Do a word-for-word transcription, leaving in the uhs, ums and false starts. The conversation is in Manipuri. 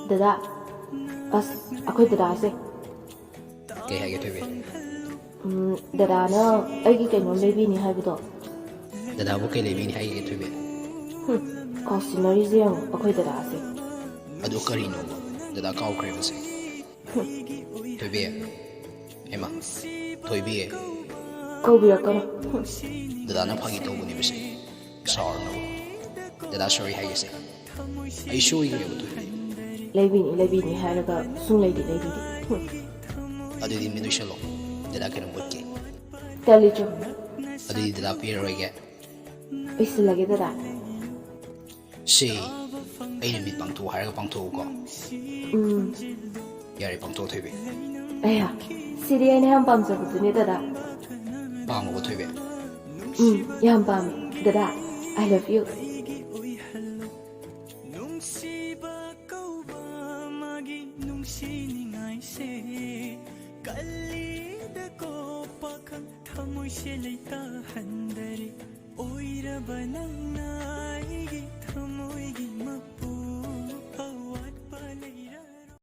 ꯗꯗꯥ, ꯑꯁ, ꯑꯩꯈꯣꯏ ꯗꯗꯥꯁꯦ꯫ ꯀꯩ ꯍꯥꯏꯒꯦ, ꯊꯣꯏꯕꯤ? ꯎꯝ, ꯗꯗꯥꯅ ꯑꯩꯒꯤ ꯀꯩꯅꯣꯝ ꯂꯩꯕꯤꯅꯤ ꯍꯥꯏꯕꯗꯣ꯫ ꯗꯗꯥꯕꯨ ꯀꯩ ꯂꯩꯕꯤꯅꯤ ꯍꯥꯏꯒꯦ, ꯊꯣꯏꯕꯤ? ꯍꯨꯝ, ꯀꯥꯎꯁꯤꯟꯅꯔꯤꯁꯦ ꯌꯦꯡꯉꯣ, ꯑꯩꯈꯣꯏ ꯗꯗꯥꯁꯦ꯫ ꯑꯗꯨ ꯀꯔꯤꯅꯣꯕ? ꯗꯗꯥ ꯀꯥꯎꯈ꯭ꯔꯦꯕꯁꯦ꯫ ꯍꯨꯝ꯫ ꯊꯣꯏꯕꯤ, ꯍꯩꯃꯥ, ꯊꯣꯏꯕꯤ꯫ ꯀꯧꯕꯤꯔꯛꯀꯅꯨ꯫ ꯍꯨꯝ꯫ ꯗꯗꯥꯅ ꯐꯥꯒꯤ ꯇꯧꯕꯅꯦꯕꯁꯦ꯫ ꯁꯥꯎꯔꯅꯨ꯫ ꯗꯗꯥ ꯁꯣꯔꯤ ꯍꯥꯏꯒꯦꯁꯦ꯫ ꯑꯩ ꯁꯣꯏꯈ꯭ꯔꯦꯕ, ꯊꯣꯏꯕꯤ꯫ ꯂꯩꯕꯤꯅꯤ, ꯂꯩꯕꯤꯅꯤ ꯍꯥꯏꯔꯒ ꯁꯨꯡꯂꯩꯗꯤ ꯂꯩꯕꯤꯗꯦ꯫ ꯍꯨꯝ꯫ ꯑꯗꯨꯗꯤ ꯃꯤꯠ ꯎꯏꯁꯜꯂꯣ꯫ ꯗꯗꯥ ꯀꯩꯅꯣꯝ ꯎꯠꯀꯦ꯫ ꯇꯜꯂꯤ, ꯆꯨꯝ꯫ ꯑꯗꯨꯗꯤ ꯗꯗꯥ ꯄꯤꯔꯔꯣꯏꯒꯦ꯫ ꯎꯏꯁꯤꯜꯂꯒꯦ, ꯗꯗꯥ꯫ ꯁꯤ, ꯑꯩꯅ ꯃꯤꯠ ꯄꯥꯡꯊꯣꯛꯑꯣ ꯍꯥꯏꯔꯒ ꯄꯥꯡꯊꯣꯛꯎꯀꯣ꯫ ꯎꯝ꯫ ꯌꯥꯔꯦ, ꯄꯥꯡꯊꯣꯛꯑꯣ, ꯊꯣꯏꯕꯤ꯫ ꯑꯌꯥ, ꯁꯤꯗꯤ ꯑꯩꯅ ꯌꯥꯝ ꯄꯥꯝꯖꯕꯗꯨꯅꯦ, ꯗꯗꯥ꯫ ꯄꯥꯝꯃꯕꯣ, ꯊꯣꯏꯕꯤ? ꯎꯝ, ꯌꯥꯝ ꯄꯥꯝꯃꯦ꯫ ꯗꯗꯥ, I love you꯫ ꯅꯨꯡꯁꯤꯕ ꯀꯧꯕ ꯃꯥꯒꯤ ꯅꯨꯡꯁꯤꯅꯤꯡꯉꯥꯏꯁꯦ ꯀꯜꯂꯤꯗꯀꯣ ꯄꯥꯈꯪ ꯊꯃꯣꯏꯁꯦ ꯂꯩꯇꯥꯍꯟꯗꯔꯦ꯫ ꯑꯣꯏꯔꯕ ꯅꯪꯅ